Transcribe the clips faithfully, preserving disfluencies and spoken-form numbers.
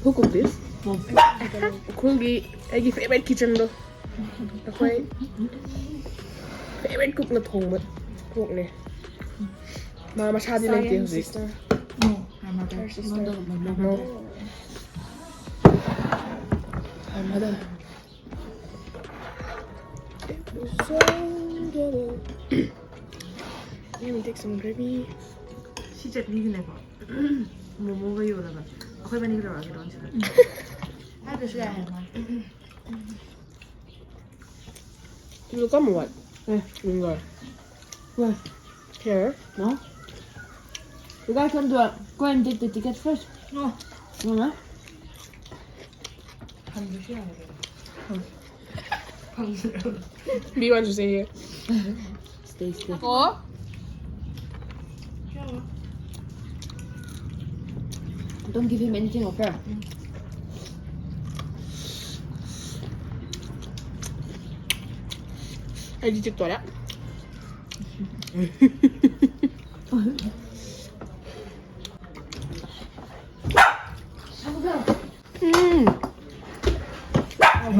Who cooked this? ꯎꯈ꯭ꯔꯨꯜꯒꯤ ꯑꯩꯒꯤ favorite kitchenꯗꯣ꯫ ꯑꯩꯈꯣꯏ favorite cookꯅ ꯊꯣꯡꯕ cookꯅꯦ꯫ ꯃꯥ ꯃꯁꯥꯗꯤ ꯂꯩꯇꯦ ꯍꯧꯖꯤꯛ꯫ No, my mother. Her sister. No, no, no, No. no. Her mother. It was so good. Let me take some gravy. ꯁꯤ ꯆꯠꯅꯤꯒꯤꯅꯦꯀꯣ꯫ ꯃꯣꯃꯣꯒ ꯌꯣꯜꯂꯒ ꯑꯩꯈꯣꯏ ꯃꯅꯤꯡ ꯇꯧꯔꯛꯑꯒꯦ ꯁꯤꯗ꯫ ꯍꯥꯏꯗ꯭ꯔꯁꯨ ꯌꯥꯏ ꯍꯥꯏꯕ꯫ You come what? Eh. Enjoy. Where? Here. No? You guys want to uh, go and take the ticket first? No. No, no? ꯐꯝꯕꯁꯨ ꯌꯥꯔꯦ꯫ B wants to stay here. Stay, stay. Oh? Don't give him anything, okay? ꯑꯩꯗꯤ ꯆꯤꯛꯇꯣꯔꯦ꯫ ꯎꯝ꯫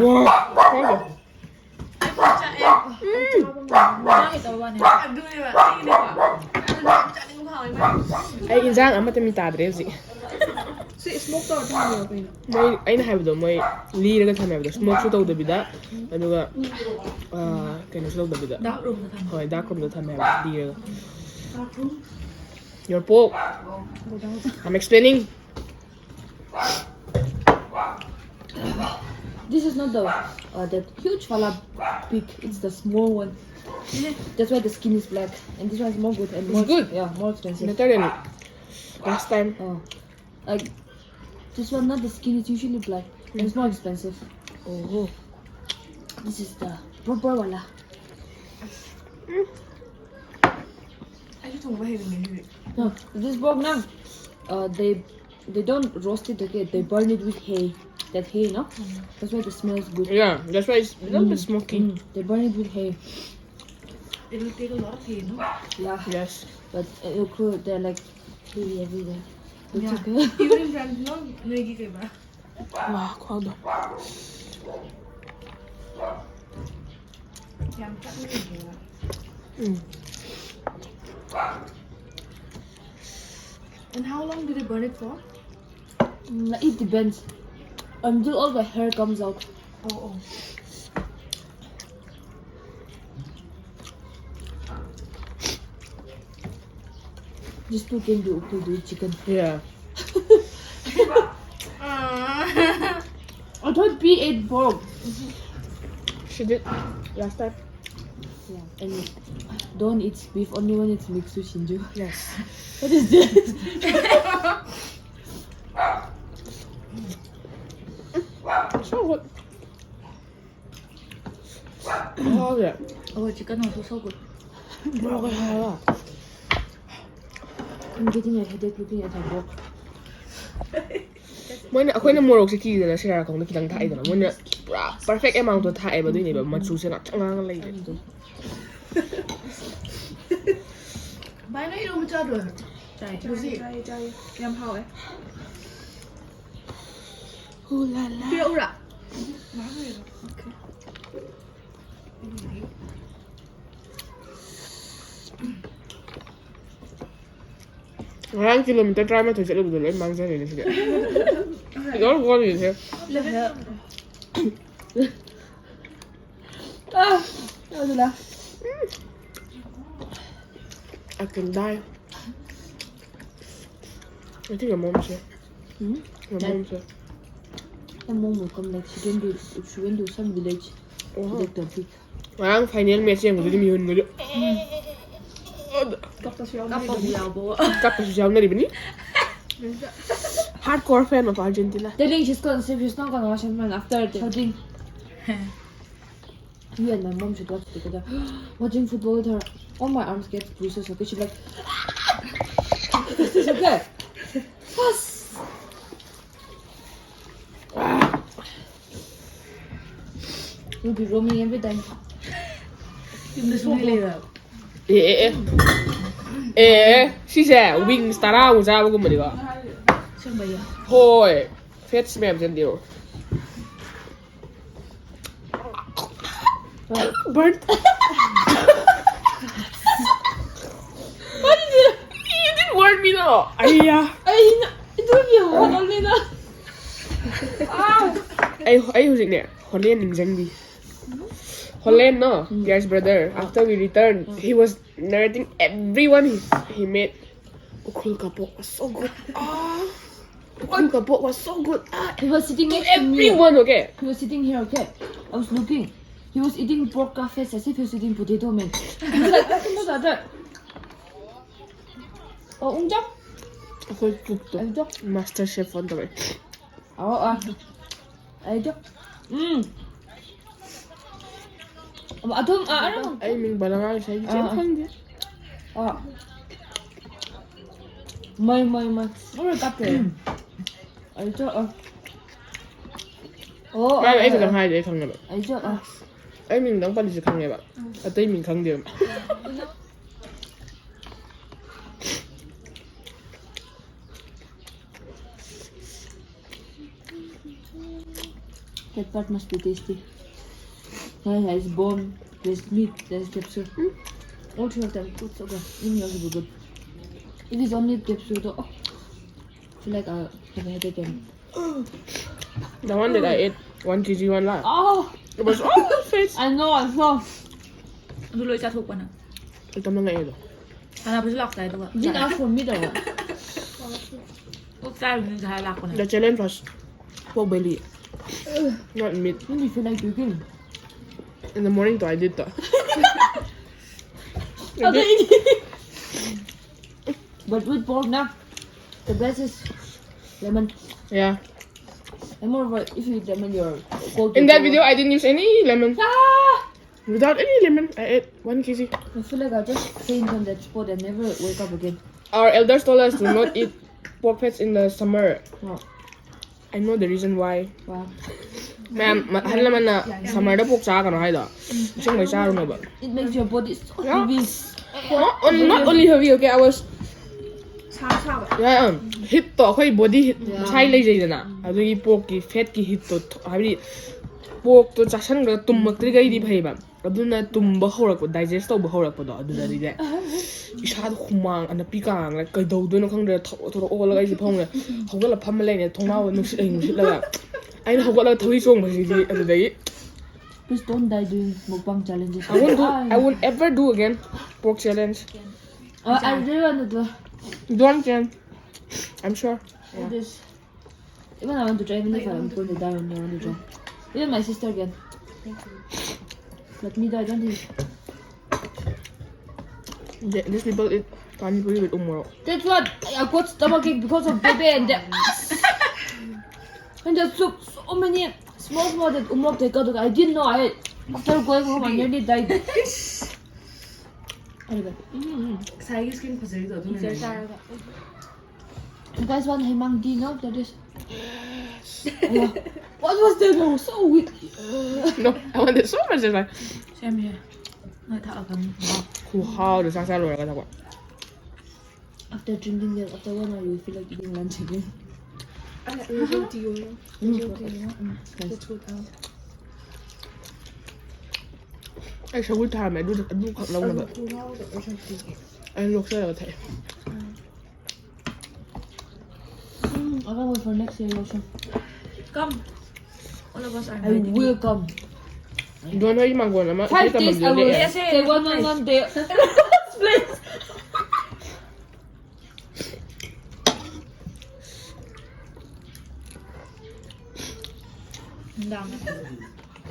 ꯋꯥ꯫ ꯑꯗꯨꯅꯦꯕ ꯑꯩꯒꯤꯅꯦꯀꯣ꯫ ꯑꯩ ꯏꯟꯖꯥꯡ ꯑꯃꯠꯇ ꯃꯤ ꯇꯥꯗ꯭ꯔꯦ ꯍꯧꯖꯤꯛ꯫ ꯁꯤ smoke ꯇꯧꯔ ꯊꯝꯃꯤꯔꯣ ꯀꯩꯅꯣ? ꯃꯣꯏ ꯑꯩꯅ ꯍꯥꯏꯕꯗꯣ ꯃꯣꯏ ꯂꯤꯔꯒ ꯊꯝꯃꯦ ꯍꯥꯏꯕꯗꯣ smokeꯁꯨ ꯇꯧꯗꯕꯤꯗ ꯑꯗꯨꯒ ꯑꯥ, ꯀꯩꯅꯣꯁꯨ ꯇꯧꯗꯕꯤꯗ Dark roomꯗ ꯊꯝꯃꯦ꯫ ꯍꯣꯏ dark roomꯗ ꯊꯝꯃꯦ ꯍꯥꯏꯕ ꯂꯤꯔꯒ꯫ Your pork. I'm explaining. This is not the uh, that huge wala pig. It's the small one. That's why the skin is black. And this one is more good and more It's good. Yeah, more expensive. Better than last time. Oh, like this one, not the skin. It's usually black. And it's more expensive. Oh. This is the proper wala. ꯑꯩꯁꯨ ꯊꯣꯡꯕ ꯍꯩꯕꯅꯦ ꯁꯤꯗꯤ꯫ No, this pork now, uh, they they don't roast it, okay? They burn it with hay. That hay, no? That's why the smell is good. Yeah, that's why it's a little bit smoky. Mm, they burn it with hay. It will take a lot of hay, no? Yeah. Yes. But uh, you could, they're like really everywhere. It's Yeah. Okay. Even in France, no, ꯅꯣꯏꯒꯤ ꯀꯩꯕ? ꯋꯥ ꯈꯨꯍꯥꯎꯗꯣ꯫ ꯌꯥꯝ ꯆꯠꯅꯤꯡꯉꯦꯕ꯫ ꯎꯝ꯫ And how long did you burn it for? Mm, it depends. Until all the hair comes out. Oh, oh. These two can do, to do chicken. Yeah. I thought P ate pork. She did last time. Yeah, and don't eat beef, only one eats mixed with Shinju. Yes. What is this? So good. Oh, yeah. Oh, chicken also so good. Oh, yeah. I'm getting a headache looking at her pork. ꯃꯣꯏꯅ ꯑꯩꯈꯣꯏꯅ ꯃꯣꯔꯣꯛꯁꯦ ꯀꯤꯗꯅ ꯁꯤꯔꯥꯔꯈꯣꯡꯗ ꯈꯤꯇꯪ ꯊꯥꯛꯏꯗꯅ ꯃꯣꯏꯅ ꯄꯨꯔꯥ perfect amount ꯇꯣ ꯊꯥꯛꯑꯦꯕ ꯑꯗꯨꯏꯅꯦꯕ ꯃꯆꯨꯁꯦ ꯉꯥꯛꯇꯪ ꯉꯥꯡꯉ ꯂꯩꯔꯤꯁꯦ꯫ ꯚꯥꯏ ꯅꯣꯏ ꯏꯔꯣꯝꯕ ꯆꯥꯗ꯭ꯔꯣ? ꯆꯥꯏ꯫ ꯂꯨꯁꯤ꯫ ꯆꯥꯏ ꯆꯥꯏ ꯌꯥꯝ ꯍꯥꯎꯋꯦ꯫ Ooh la la. ꯄꯤꯔꯛꯎꯔꯥ? ꯉꯔꯥꯡ ꯀꯤꯂꯣꯃꯤꯇꯔ ꯇꯔꯥꯃꯥꯊꯣꯏ ꯆꯠꯂꯨꯕꯗꯣ ꯂꯣꯏ ꯃꯥꯡꯖꯔꯦꯅꯦ ꯁꯤꯗꯤ꯫ It's all gone in here. Ah, Adula. I can die. I think I'm almost here. Hmm? I'm almost here. My mom will come like she can do, she went to some village to Wow. get the pig. ꯉꯔꯥꯡ final match ꯌꯦꯡꯕꯗꯨꯗꯤ ꯃꯤꯍꯨꯟꯒꯗꯤ ꯀꯞꯄꯁꯨ ꯌꯥꯎꯅꯩ꯫ ꯀꯞꯄꯕꯨ ꯌꯥꯎꯕ꯫ ꯀꯞꯄꯁꯨ ꯌꯥꯎꯅꯔꯤꯕꯅꯤ. Hardcore fan of Argentina. Telling she's gonna sleep, she's not gonna watch him after shouting. Me and my mom should watch it together. Watching football with her, all my arms get bruises. Okay, she's like, "Is this okay?" Yes. We'll be roaming every time. ꯌꯨꯝꯗꯁꯨ ꯃꯤ ꯂꯩꯕ꯫ ꯑꯦ ꯑꯦ ꯑꯦ. ꯑꯦ, ꯁꯤꯁꯦ wings ꯇꯔꯥꯃꯨꯛ ꯆꯥꯕꯒꯨꯝꯕꯅꯤꯀꯣ? ꯑꯁꯦꯡꯕꯩꯔꯣ? ꯍꯣꯏ, fats ꯃꯌꯥꯝꯁꯦ ꯑꯝꯇ ꯌꯦꯡꯉꯣ. Burnt. What did you, you didn't warn me though. ꯑꯩꯌꯥ. ꯑꯩꯅ, ꯑꯗꯨꯒꯤ ꯍꯣꯠꯅꯕꯅꯤꯅ. ꯑꯩ, ꯑꯩ ꯍꯧꯖꯤꯛꯅꯦ, Holland ꯅꯤꯡꯁꯤꯡꯕꯤ. Holland, no? Yes, brother. After we returned, he was narrating everyone he, he met. Ukhrul ka pork was so good. Ah, Ukhrul ka pork was so good. Ah, He was sitting to next to me. Everyone, okay? He was sitting here, okay? I was looking. He was eating pork cup face as if he was eating potato, man. He was like, "What the fuck is that?" Oh, ungja? ꯑꯩꯈꯣꯏ ꯀꯨꯛꯇꯣ Ungja? Master Chef ꯑꯣꯟ ꯇꯧꯔꯦ. Oh, ah. Ungja? Mm. Atum, ah, ano? ꯑꯩ ꯃꯤꯡ ꯄꯜꯂꯒ ꯉꯁꯥꯏꯒꯤ ꯀꯩꯝ ꯑꯥ. ꯈꯪꯗꯦ. Ah. My, my, my. Ungja? Ungja? Ah. Oh, ꯃꯥꯅ ꯑꯩ ah, ꯈꯛꯇꯪ ah. ꯍꯥꯏꯗꯤ ꯑꯩ ꯈꯪꯉꯦꯕ. Ungja? Ah. ꯑꯩ ꯃꯤꯡꯗꯪ ꯄꯜꯂꯤꯁꯦ ꯈꯪꯉꯦꯕ, ꯑꯇꯩ ꯃꯤꯡ ꯈꯪꯗꯦꯕ. That part must be tasty. Hey, there's bone, there's meat, there's capsule. Hmm? All three of them good, so good. Mm, also good. If it's only capsule, though, oh, I feel like I have a headache again. The one that I ate, one kg, one la. Oh, It was all face. I know, I saw. ꯑꯗꯨ ꯂꯣꯏ ꯆꯥꯊꯣꯛꯄꯅ ꯑꯩ ꯇꯝꯅ ꯉꯛꯑꯦꯗꯣ. ꯁꯥꯟꯅꯕꯁꯨ ꯂꯥꯛꯇꯥꯏ ꯑꯗꯨꯒ You didn't ask for me, though. ꯑꯣꯛ ꯆꯥꯔꯨꯕꯅꯤ ꯍꯥꯏꯔ ꯂꯥꯛꯄꯅꯦ. The challenge was pork belly, not meat. When do you feel like puking? In the morning, though, I did that. But with pork, na, the best is lemon. Yeah. And moreover, if you eat lemon, you're cold. In that video, I didn't use any lemon. Without any lemon, I ate one kg. I feel like I'll just faint on that spot and never wake up again. Our elders told us to not eat pork fats in the summer. No. I know the reason why. Wow. ꯃꯌꯥꯝ ꯑꯍꯜ ꯂꯃꯟꯅ ꯁꯝꯃꯔꯗ ꯄꯣꯛ ꯆꯥꯒꯅꯣ ꯍꯥꯏꯗꯣ ꯑꯁꯦꯡꯕꯩ ꯆꯥꯔꯨꯅꯣꯕ. It makes your body so Yeah. heavy. Not only, not only heavy, okay, I was ꯁꯥ ꯁꯥꯕ. ꯍꯤꯠꯇꯣ ꯑꯩꯈꯣꯏ body ꯍꯤꯠ ꯃꯁꯥꯏ ꯂꯩꯖꯩꯗꯅ, ꯑꯗꯨꯒꯤ ꯄꯣꯛꯀꯤ ꯐꯦꯠꯀꯤ ꯍꯤꯠꯇꯣ ꯍꯥꯏꯕꯗꯤ ꯄꯣꯛꯇꯣ ꯆꯥꯁꯟꯈ꯭ꯔꯒ ꯇꯨꯝꯃꯛꯇ꯭ꯔꯤꯈꯩꯗꯤ ꯐꯩꯕ, ꯑꯗꯨꯅ ꯇꯨꯝꯕ ꯍꯧꯔꯛꯄ, ꯗꯥꯏꯖꯦꯁ ꯇꯧꯕ ꯍꯧꯔꯛꯄꯗꯣ ꯑꯗꯨꯗꯗꯤꯅꯦ ꯏꯁꯥꯗ ꯍꯨꯃꯥꯡ ꯑꯅꯞꯄꯤ ꯀꯥꯡꯉꯒ ꯀꯩꯗꯧꯗꯣꯏꯅꯣ ꯈꯪꯗ꯭ꯔꯦ ꯊꯧꯔ ꯊꯧꯔ ꯑꯣꯜꯂꯒ ꯑꯩꯁꯦ ꯐꯃꯨꯡꯗ ꯍꯧꯒꯠꯂ ꯐꯝꯃ ꯂꯩꯅꯦ, ꯊꯣꯡꯅꯥꯎꯗ ꯅꯨꯡꯁꯤꯠ ꯑꯩ ꯅꯨꯡꯁꯤꯠꯂꯒ ꯑꯩꯅ ꯍꯧꯒꯠꯂꯒ ꯊꯧꯔꯤ ꯆꯣꯡꯕꯁꯤꯗꯤ ꯑꯗꯨꯗꯒꯤ Please don't die doing mukbang challenges. I won't do, I won't ever do again pork challenge. Uh, I really want to do Don't change. I'm sure. this. Even I want to try, even if I'm going to die only, I want to try. Even my sister can. But me, I don't think. Th- These people eat pani puri with umorok. That's what I got stomachache because of baby and the, and the soup. So many small small that umrok they got. I didn't know. I after going home I nearly died. Anyway, ꯉꯁꯥꯏꯒꯤ skin ꯐꯖꯔꯤꯗꯣ ꯑꯗꯨꯅꯅꯦ꯫ You guys want hemang tea? No, that is. Yeah. What was that? That was so weak. No, I want this so much. Like, ꯁꯦꯝꯁꯦ꯫ ꯅꯣꯏ ꯊꯛꯑꯀꯥꯟꯗ꯫ ꯈꯨꯍꯥꯎꯗꯣ ꯆꯥꯛ ꯆꯥ ꯂꯣꯏꯔꯒ ꯊꯛꯄ. After drinking that, after one hour, you feel like eating lunch again. ꯑꯩ ꯌꯣꯇꯤ ꯑꯣꯏꯔꯣ꯫ Mm. ꯌꯣꯇꯤ ꯑꯣꯏꯔꯣ꯫ That's good. ꯑꯩ ꯁꯒꯨꯜ ꯊꯥꯔꯝꯃꯦ ꯑꯗꯨ ꯑꯗꯨꯈꯛ ꯂꯧꯅꯕ ꯈꯣꯡꯒ꯭ꯔꯥꯎꯗꯣ ꯑꯣꯏꯔꯁꯨ ꯑꯩ ꯂꯣꯛꯆꯔꯒ ꯊꯛꯑꯦ꯫ Mm, I can't wait for next year, Roshan. Come. All of us are I will come. ꯖꯣꯟ ꯍꯣꯏꯒꯤ ꯃꯥꯡꯒꯣꯟ ꯑꯃ Five ꯏꯁꯩ days I ꯇꯝꯐꯝꯗꯨꯗ will ꯂꯦꯛꯑꯦ꯫ stay one one one day. Please.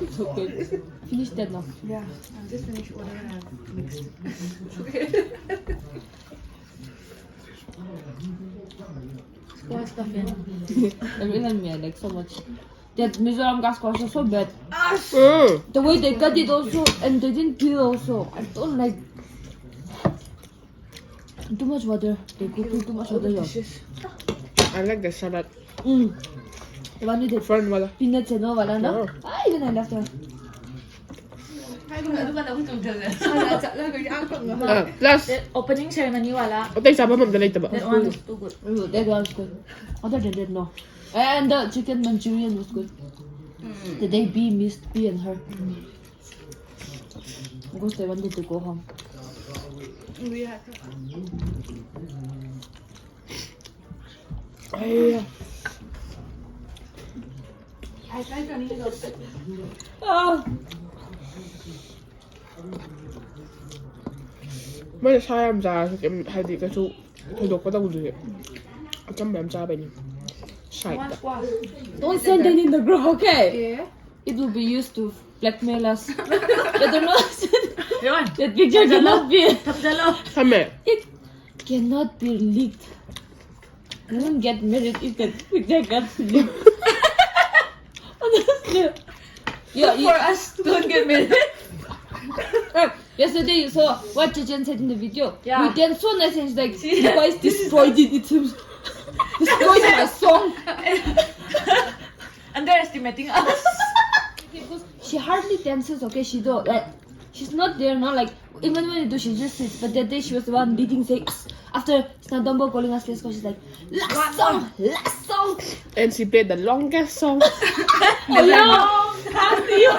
It's okay. Finish that now. Yeah, I'll just finish whatever I have mixed. Squash stuff in. I really like me, I like so much. That Mizoram gas squash is so bad. Mm. The way they cut it also, and they didn't peel also. I don't like. Too much water. They put too, too much water. Yeah. I like the salad. Mm. The one with the Front वाला. Peanuts and all वाला ना? हाँ। Ah, even I love that. ꯑꯗꯨꯒ ꯑꯗꯨꯝ ꯆꯣꯡꯊꯣꯛꯑꯦ꯫ ꯆꯠꯂꯒ ꯌꯥꯝ ꯀꯪꯉꯒ꯫ हाँ, plus Opening ceremony वाला। ꯑꯇꯩ ꯆꯥꯐꯝ ꯑꯝꯇ ꯂꯩꯇꯕ꯫ That one is too good. Oh, that one was good. Other than that, no. And the chicken Manchurian was good. The day B missed B and her. Because they wanted to go home. We had ꯑꯩ I tried running it outside. Ah. ꯃꯣꯏꯅ ꯁꯥ ꯌꯥꯝ ꯆꯥꯔꯁꯨ ꯀꯩꯝ ꯍꯥꯏꯗꯤ ꯀꯩꯁꯨ ꯊꯣꯏꯗꯣꯛꯄ ꯇꯧꯗꯦ꯫ ꯑꯆꯝꯕ ꯌꯥꯝ ꯆꯥꯕꯩꯅꯦ꯫ ꯁꯥꯏꯠꯇ꯫ Don't send it in the group, okay? Yeah. It will be used to blackmail us. Better not. That picture cannot be. ꯊꯝꯖꯜꯂꯣ꯫ ꯊꯝꯃꯦ꯫ It cannot be leaked. You won't get married if that picture gets leaked. Honestly. Yeah, you, For us to don't get married. uh, yesterday you saw what Chechen said in the video. Yeah. We danced so nice and she's like, She- you guys destroyed it. It seems destroyed my song. Underestimating us. She hardly dances, okay? She do like she's not there now. Like even when we do, she just sits. But that day she was the one leading, saying, "After Snadombo calling us, let's go." She's like, "Last song, last song." And she played the longest song. Oh yeah, after you,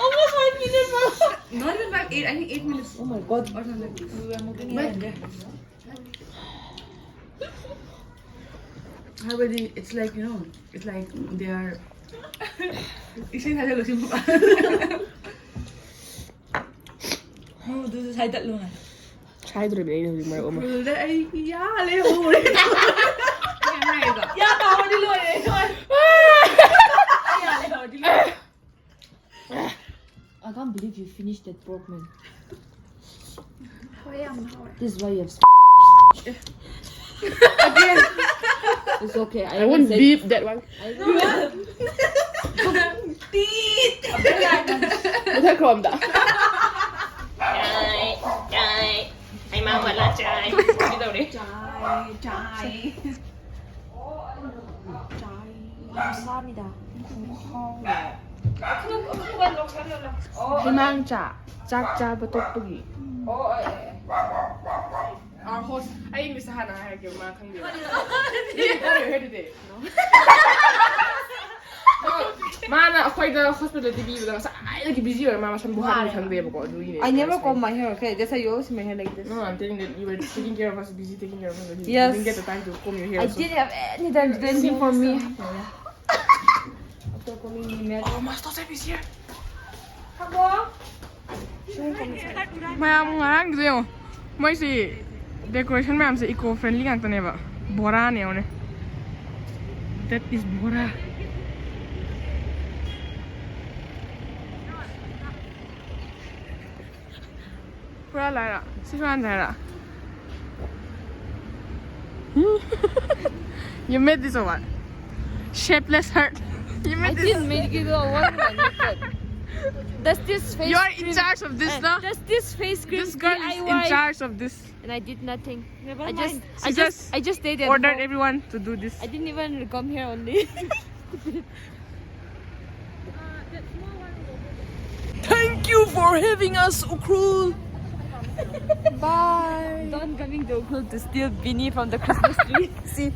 almost five minutes. Not even five, eight. I think eight minutes Oh my god. Or something. We were moving But- here and there. How about the, it's like, you know, it's like they are. ꯏꯁꯩ ꯊꯥꯖꯜꯂꯨ ꯁꯤ ꯃꯗꯨꯁꯨ ꯁꯥꯏꯗꯠꯂꯨ ꯉꯥꯏ꯫ ꯁꯥꯏꯗ꯭ꯔꯤꯕꯅꯦ ꯑꯩꯅ ꯍꯧꯖꯤꯛ ꯃꯔꯛ ꯑꯃ꯫ ꯈꯨꯜꯗ ꯑꯩ ꯌꯥ ꯂꯩꯍꯧꯔꯦ꯫ ꯌꯥ ꯇꯥꯍꯧꯔꯗꯤ ꯂꯣꯏꯔꯦ꯫ ꯌꯥ ꯂꯩꯍꯧꯔꯗꯤ ꯂꯣꯏꯔꯦ꯫ I can't believe you finished that pork, man. ꯍꯣꯏ, ꯌꯥꯝꯅ ꯍꯥꯎꯔꯦ꯫ This is why you have. It's okay. I, I won't said- beep that one. I, ꯇꯤꯠ꯫ ꯃꯨꯊꯠꯈ꯭ꯔꯣ ꯑꯝꯇ꯫ ꯆꯥꯏ, ꯆꯥꯏ꯫ ꯑꯩ ꯃꯥ ꯃꯂꯥ ꯆꯥꯏ꯫ ꯀꯩꯗꯧꯔꯦ? ꯆꯥꯏ, ꯆꯥꯏ꯫ ꯆꯥꯏ꯫ ꯁꯥꯃꯤꯗ꯫ ꯍꯤꯃꯥꯡ ꯆꯥ ꯆꯥꯛ ꯆꯥꯕ ꯇꯣꯛꯄꯒꯤ꯫ ꯑꯩ ꯃꯤꯁ ꯍꯥꯟꯅ ꯍꯥꯏꯔꯛꯀꯦ, ꯃꯥ ꯈꯪꯗꯦ꯫ ꯃꯥꯅ ꯑꯩꯈꯣꯏꯗ ꯍꯣꯁꯄꯤꯇꯥꯂꯤꯇꯤ ꯄꯤꯕꯗ ꯉꯁꯥꯏꯗꯒꯤ ꯕꯤꯖꯤ ꯑꯣꯏꯔ ꯃꯥ ꯃꯁꯝ ꯕꯨꯍꯥꯔꯤ ꯈꯪꯗꯦꯕꯀꯣ, ꯑꯗꯨꯒꯤꯅꯦ꯫ I never comb my hair, okay? That's why you always see my hair like this. No, I'm telling that you were taking care of us, busy taking care of us. You didn't get the time to comb your hair. I didn't have any time to do anything for me. After combing, we met. Oh, my stop is here. ꯃꯌꯥꯝ ꯉꯔꯥꯡꯒꯤꯗꯣ ꯌꯦꯡꯉꯣ, ꯃꯣꯏꯁꯤ decoration ꯃꯌꯥꯝꯁꯦ eco friendly ꯉꯥꯛꯇꯅꯦꯕ꯫ ꯕꯣꯔꯥꯅꯦ ꯌꯦꯡꯉꯣꯅꯦ꯫ That is ꯕꯣꯔꯥ꯫ ꯄꯨꯔꯥ ꯂꯥꯏꯔ ꯁꯤ ꯐꯥꯟꯁꯦ ꯍꯥꯏꯔ꯫ You made this or what? Shapeless heart. You made this. I didn't make it all one. Does this face cream, you are in charge of this, eh, no? Does this face cream, this girl is in charge of this. And I did nothing. I just, I just, I just stayed at home. Ordered everyone to do this. I didn't even come here only. Thank you for having us, Ukhrul. Bye. Don't coming to Ukhrul to steal beanie from the Christmas tree. See,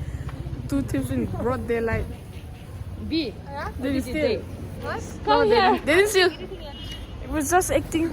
two thieves in broad daylight. B. They didn't steal. What? No, they didn't, they didn't steal. It was just acting.